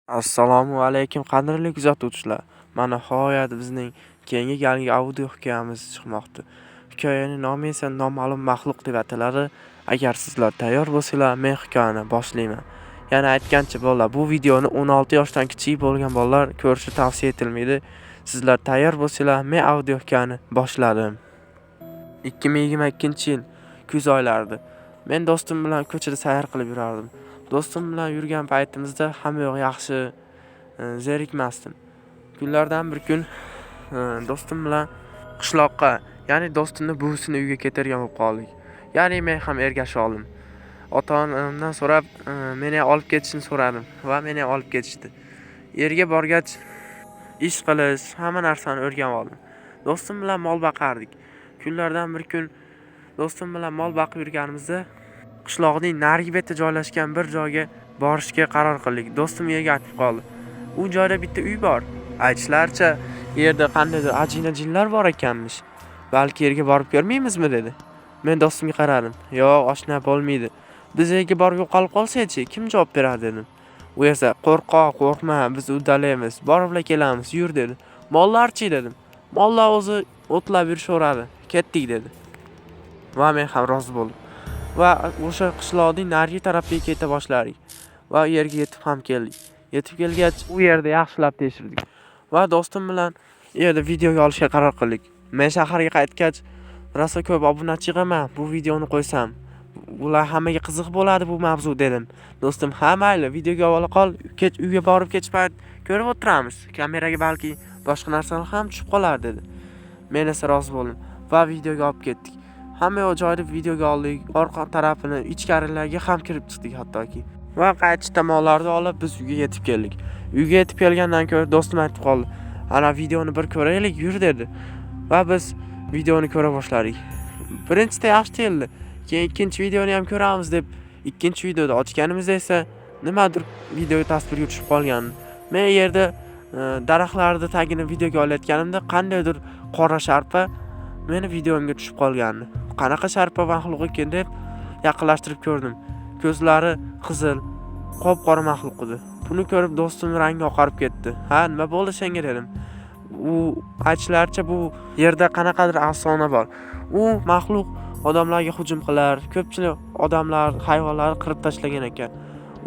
Assalomu alaykum, qadrli kuzatuvchilar. Mana nihoyat bizning keyingi galgi audio hikoyamiz chiqmoqda. Hikoyaning nomi esa Noma'lum maxluq deb ataladi. Agar sizlar tayyor bo'lsanglar, men hikoyani boshlayman. Yana aytgancha bolalar, bu videoni 16 yoshdan kichik bo'lgan bolalar ko'rishi tavsiya etilmaydi. Sizlar tayyor bo'lsanglar, men audio hikoyani boshladim. 2022-yil kuz oylarida men do'stim bilan ko'chada sayr qilib yurardim. Do'stim bilan yurgan paytimizda hamma yoq yaxshi, zerikmasdim. Kunlardan bir kun do'stim bilan qishloqqa, ya'ni do'stimni buvisini uyiga ketadigan bo'lib qoldik. Ya'ni men ham ergashib oldim. Ota-onamdan so'rab, meni ham olib ketishini so'radim va meni ham olib ketishdi. Yerga borgach ish qilish, hamma narsani o'rganib oldim. Do'stim bilan mol boqardik. Kunlardan bir kun do'stim bilan mol boqib yurganimizda qishloqning narigi betida joylashgan bir joyga borishga qaror qildik. Do'stim yerga aytib qoldi. U joyda bitta uy bor. Aytishlaricha, yerda qandaydir ajina jinlar bor ekanmish. Balki yerga borib ko'rmaymizmi, dedi. Men do'stimga qaradim. Yo'q, oshna, bo'lmaydi. Biz yerga borib yo'qolib qolsak-chi, kim javob beradi, dedim. U esa qo'rqoq, qo'rqma, biz uddalaymiz, boribla kelamiz, yur, dedi. Mollarchi, dedim. Mollar o'zi o'tlab yurishaveradi. Ketdik, dedi. Va men ham rozi bo'ldim. Va o'sha qishloqning narigi tarafiga keta boshladik. Va u yerga yetib ham keldik. Yetib kelgach, u yerda yaxshilab tekshirdik. Va do'stim bilan u yerda videoga olishga qaror qildik. Men shaharga qaytgach, rosa ko'p obunachi yig'aman, bu videoni qo'ysam. Ular hammaga qiziq bo'ladi bu mavzu, dedim. Do'stim, ha mayli, videoga ola qol, kech uyga borib kech payt ko'rib o'tiramiz. Kameraga balki boshqa narsalar ham tushib qolar, dedi. Men esa rozi bo'ldim va videoga olib ketdik. Hamma yoq joyda videoga oldik, orqa tarafini, ichkarilarga ham kirib chiqdik hattoki. Va qaytish tomonlarni olib biz uyga yetib keldik. Uyga yetib kelgandan keyin do'stim aytib qoldi. Ana videoni bir ko'raylik, yur, dedi. Va biz videoni ko'ra boshladik. Birinchida yaxshi keldi. Keyin ikkinchi videoni ham ko'ramiz deb ikkinchi videoda ochganimizda esa nimadir video tasvirga tushib qolgan. Men yerda daraxtlarni tagini videoga olayotganimda qandaydir qora sharpa meni videomga tushib qolgandi. Qanaqa sharpa maxluq ekan deb yaqinlashtirib ko'rdim. Ko'zlari qizil, qop-qora maxluq edi. Buni ko'rib do'stim rangi oqarib ketdi. Ha, nima bo'ldi senga, dedim. U aytishlaricha bu yerda qanaqadir afsona bor. U maxluq odamlarga hujum qilar, ko'pchilik odamlar, hayvonlarni qirib tashlagan ekan.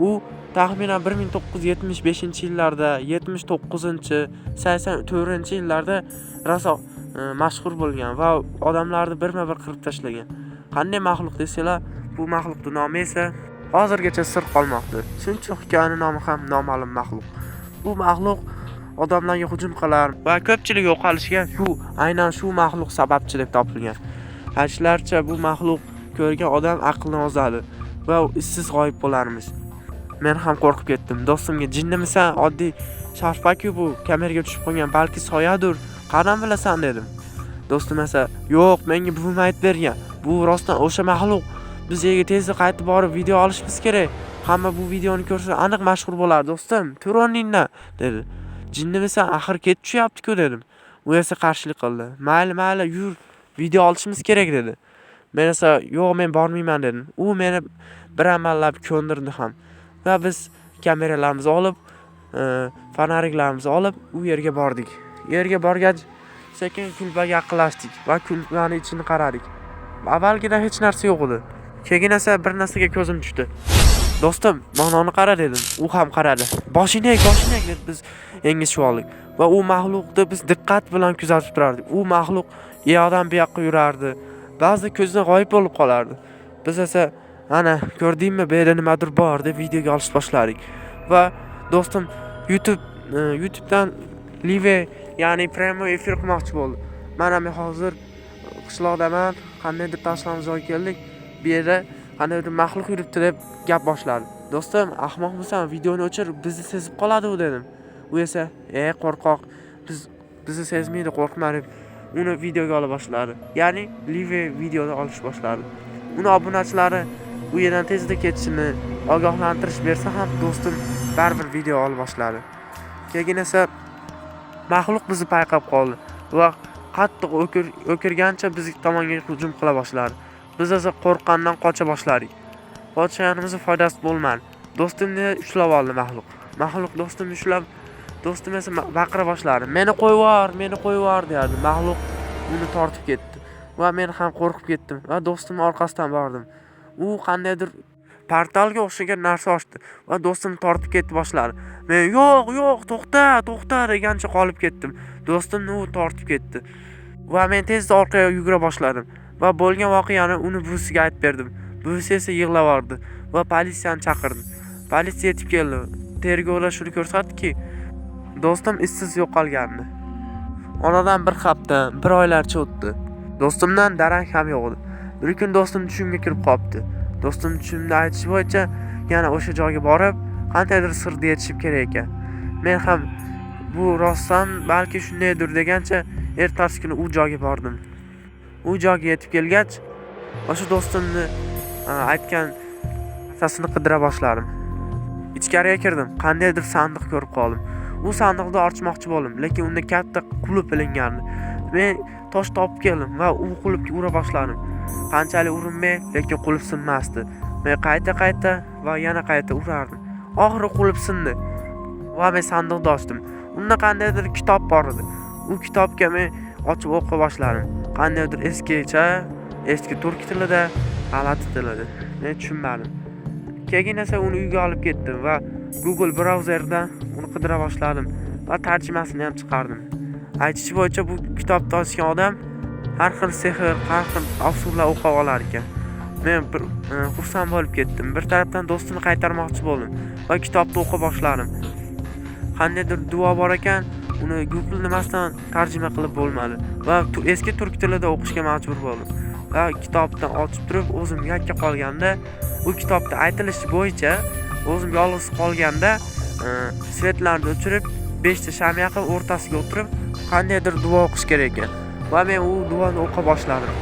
U taxminan 1975-yillarda, 79-, 84-yillarda raso mashhur bo'lgan va odamlarni birma-bir qirib tashlagan. Qanday maxluq desanglar, bu maxluqning nomi esa hozirgacha sir qolmoqda. Shuning uchun hikoyaning nomi ham Noma'lum maxluq. Bu maxluq odamlarga hujum qilar va ko'pchilik yo'qolishiga aynan shu maxluq sababchi deb topilgan. Aytishlaricha bu maxluq ko'rgan odam aqlini ozadi va u izsiz g'oyib bo'larmish. Men ham qo'rqib ketdim. Do'stimga jinnimisan, oddiy sharpa-ku bu, kameraga tushib qolgan, balki soyadir, qandan bilasan, dedim. Do'stim esa, yo'q, menga buvim aytib bergan. Bu rostdan o'sha maxluq. Biz yerga tezda qaytib borib video olishimiz kerak. Hamma bu videoni ko'rsa aniq mashhur bo'lar, do'stim. Tur o'rningdan, dedi. Jinnimisan, axir kech tushyapti-ku, dedim. U esa qarshilik qildi. Mayli, mayli, yur, video olishimiz kerak, dedi. Men esa yo'q, men bormayman, dedim. U meni bir amallab ko'ndirdi ham. Va biz kameralarimizni olib, fonariklarimizni olib u yerga bordik. U yerga borgach sekin kulbaga yaqinlashdik va kulbani ichini qaradik. Avvalgida hech narsa yo'q edi. Keyin esa bir narsaga ko'zim tushdi. Do'stim, manoni qara, dedim. U ham qaradi. Boshingni eg, boshingni eg, deb biz engishib oldik. Va u maxluqni biz diqqat bilan kuzatib turardik. U maxluq u yoqdan bu yoqqa yurardi. Ba'zida ko'zdan g'oyib bo'lib qolardi. Biz esa ana ko'rdingmi, bu yerda nimadir bor deb videoga olish boshladik. Va do'stim YouTubedan live, ya'ni прямой efir qilmoqchi bo'ldi. Mana men hozir qishloqdaman, qandaydir tashlandiq joyga keldik. Bu yerda qandaydir maxluq yuribdi deb gap boshladi. Do'stim, ahmoqmisan, videoni o'chir, bizni sezib qoladi u, dedim. U esa, qo'rqoq, bizni sezmaydi, qo'rqma, deb uni videoga ola boshladi. Ya'ni live videoni olish boshladi. Uni obunachilari u yerdan tezda ketishini ogohlantirish bersa ham do'stim baribir video ola boshladi. Keyin esa maxluq bizni payqab qoldi va qattiq o'kirgancha biz tomonga hujum qila boshladi. Biz esa qo'rqqandan qocha boshladik. Qochganimizning foydasi bo'lmadi. Do'stimni ushlab oldi maxluq. Maxluq do'stimni ushlab, do'stim esa baqira boshladi. Meni qo'yvor, meni qo'yvor derdi. Maxluq uni tortib ketdi va men ham qo'rqib ketdim va do'stimning orqasidan bordim. U qandaydir portalga o'xshagan narsa ochdi va do'stimni tortib ketdi boshladi. Men yo'q, yo'q, to'xta, to'xta degancha qolib ketdim. Do'stimni u tortib ketdi va men tezda orqaga yugura boshladim va bo'lgan voqeani uni buvisiga aytib berdim. Buvisi esa yig'lavordi va politsiyani chaqirdi. Politsiya yetib keldi. Tergovlar shuni ko'rsatdiki, do'stim izsiz yo'qolgandi. Oradan bir hafta, bir oylarcha o'tdi. Do'stimdan darak ham yo'q edi. Bir kun do'stim tushimga kirib qolibdi. Do'stim tushimda aytishi bo'yicha yana o'sha joyga borib, qandaydir sirni yechishim kerak ekan. Men ham bu rostdan balki shundaydir degancha ertasi kuni u joyga bordim. U joyga yetib kelgach, o'sha do'stimni aytgan narsasini qidira boshladim. Ichkariga kirdim, qandaydir sandiq ko'rib qoldim. U sandiqni ochmoqchi bo'ldim, lekin unda katta qulf ilingandi. Men tosh topib keldim va u qulfga ura boshladim. Qanchalik urinmay, lekin qulf sinmasdi. Men qayta-qayta va yana qayta urardim. Oxiri qulf sindi va men sandiqni ochdim. Unda qandaydir kitob bor edi. U kitobga men ochib o'qiy boshladim. Qandaydir eskicha, eski turk tilida, g'alati tilida. Men tushunmadim. Keyin esa uni uyga olib ketdim va Google brauzeridan uni qidira boshladim va tarjimasini ham chiqardim. Aytishi bo'yicha bu kitobni ochgan odam har xil sehr, har xil afsunlar o'qib olar ekan. Men bir xursand bo'lib ketdim. Bir tarafdan do'stimni qaytarmoqchi bo'ldim va kitobni o'qiy boshladim. Qandaydir duo bor ekan, uni Google nimasidan tarjima qilib bo'lmadi va eski turk tilida o'qishga majbur bo'ldim. Va kitobni ochib turib o'zim yakka qolganda, u kitobda aytilishi bo'yicha o'zim yolg'iz qolganda, svetlarni o'chirib, 5 ta sham yoqib o'rtasiga o'tirib, qandaydir duo o'qish kerak ekan. Va men u duoni o'qiy boshladim.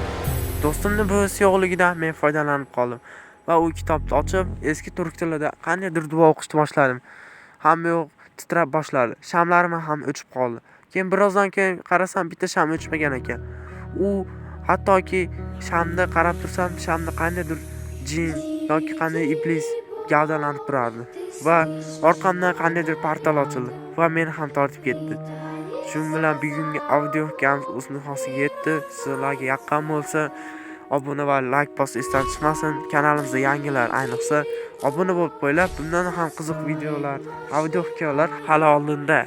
Do'stimning buvisi yo'qligidan men foydalanib qoldim va u kitobni ochib, eski turk tilida qandaydir duo o'qishni boshladim. Hamma yoq titrab boshladi. Shamlarim ham o'chib qoldi. Keyin birozdan keyin qarasam bitta sham o'chmagan ekan. U hattoki shamni qarab tursam, shamni qandaydir jin yoki qanday iblis gavdalanib turardi va orqamdan qandaydir portal ochildi va meni ham tortib ketdi. Shu bilan bugungi audio hikoyamiz o'z nihosiga yetdi. Sizlarga yoqqan bo'lsa, obuna va like bosish esdan chiqmasin. Kanalimizda yangilar, ayniqsa obuna bo'lib qo'yinglar. Bundan ham qiziq videolar, audio hikoyalar hali oldinda.